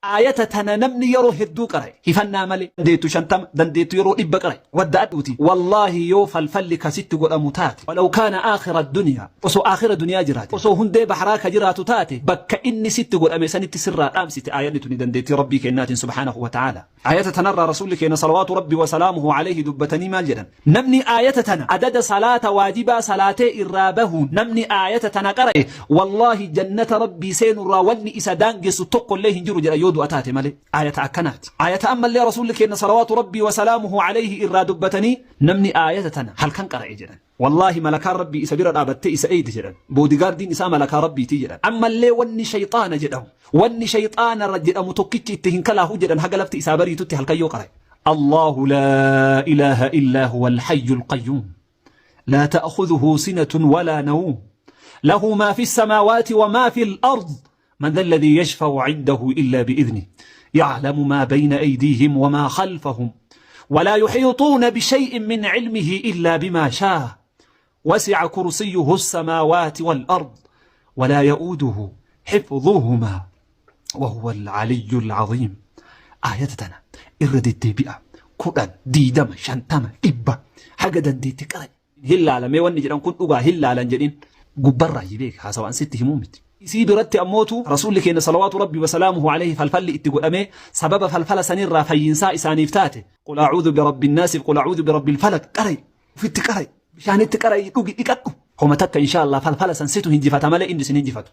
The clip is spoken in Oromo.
Aayata tana namni yeroo hedduu qara'e hifannaa malee dandeettu 50 dandeettu yeroo 100 qara'e wadda'adhuuti wallaahi yoo falfalli ka sitti godhamu taate walaw kaana aakhira duniyaa osoo aakhira duniyaa jiraate osoo hundee bahraa ka jiraatu taate bakka inni sitti godhame sanitti sirraa dhaamsite aayanni tuni dandeettii rabbii keennaatiin subhaanahu wa ta'aala. Aayata tanarraa rasuulli keenna salawaatu rabbi wa salaamuhu alayhi dubbatanii maal jedhan Namni aayata tana adada salaata waajibaa salaatee irraa bahuun namni aayata tana qara'e wallaahi jannata Rabbii seenurraa wanni isa daangessu tokkollee hin jiru jedha yoo du'a taate malee. Aayata akkanaati. Aayata ammallee Rasuulli keenna salawaatu Rabbii wa salaamuhu alayhi irraa dubbatanii namni aayata tana halkan qara'e jedhan. Wallaahi malakaan Rabbii isa bira dhaabattee isa eeydi jedhan. Boodigaardiin isaa malakaa Rabbiiti jedhan. Ammallee wanni shayxaana jedhamu wanni shayxaana jedhamu tokkichi itti hin kalaahu jedhan haga lafti isaa bariitutti halkan yoo qara'e. الله لا إله إلا هو الحي القيوم لا تأخذه سنة ولا نوم له ما في السماوات وما في الأرض من ذا الذي يشفع عنده إلا بإذنه يعلم ما بين أيديهم وما خلفهم ولا يحيطون بشيء من علمه إلا بما شاء وسع كرسيه السماوات والأرض ولا يؤوده حفظهما وهو العلي العظيم. Aayata tana irra deddeebi'a. 10, 20, 50, 100 haga dandeetti qara'i. Hin laalamee wanni jedhan kun dhugaa hin laalan jedhin. Gubbarraayi beeki haasawaan sitti himuu miti. Isii biratti ammootu Rasuulli keenna salawaatu Rabbii wasalaamuhu alayhi falfalli itti godhamee sababa falfala sanirraa fayyinsaa isaaniif taate. Qul a'uudhu birabbi naasiif qul a'uudhu birabbil falaq qara'i. Ofitti qara'i. Bishaanitti qara'i dhugi dhiqadhu. Homa takka inshaa Allah falfala san situ hinjifata malee inni sin hinjifatu.